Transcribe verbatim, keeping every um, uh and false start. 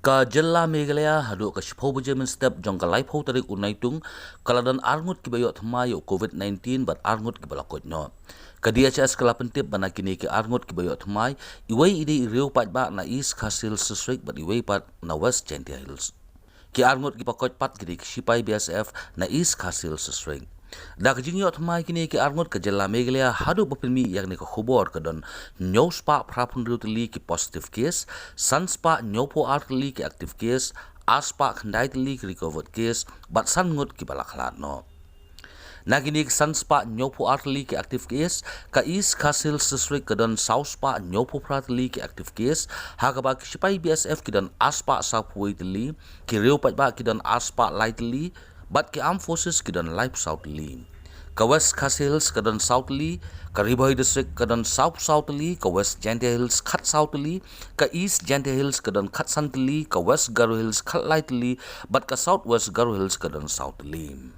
Ka jylla Meghalaya haduh ka shiphew baje mynstep jong ka laiphew tarik u Naitung ka la don arngut kiba ïoh thymmai ïa u COVID nineteen bad arngut kiba la koit noh. Ka D H S ka la pyntip ba na kine ki arngut kiba ïoh thymmai, iwei i dei i riew paidbah na East Khasi Hills District bad iwei pat na West Jaintia Hills. Ki arngut kiba koit pat ki dei ki shipai B S F na East Khasi Hills District. Da ka jingïoh thymmai kine ki arngut, ka jylla Meghalaya haduh ba pynmih ïa kane ka khubor ka don hynñiew spah phra phew hynriew tylli ki positive case, san spah hynñiew phew ar tylli ki active case, ar spah khyndai tylli ki recovered case bad san ngut kiba la khlad noh. Na kine ki san spah hynñiew phew ar tylli ki active case, ka East Khasi Hills District ka don saw spah hynñiew phew phra tylli ki active case, ha kaba ki shipai B S F ki don ar spah saw phew wei tylli, ki riew paidbah ki don ar spah lai tylli, bad ki Armed Forces ki don laiphew saw tylli. Ka West Khasi Hills ka don saw tylli, ka Ri Bhoi District ka don saw phew saw tylli, ka West Jaintia Hills khatsaw tylli, ka East Jaintia Hills ka don khatsan tylli, ka West Garo Hills khatlai tylli, bad ka South West Garo Hills ka don saw tylli.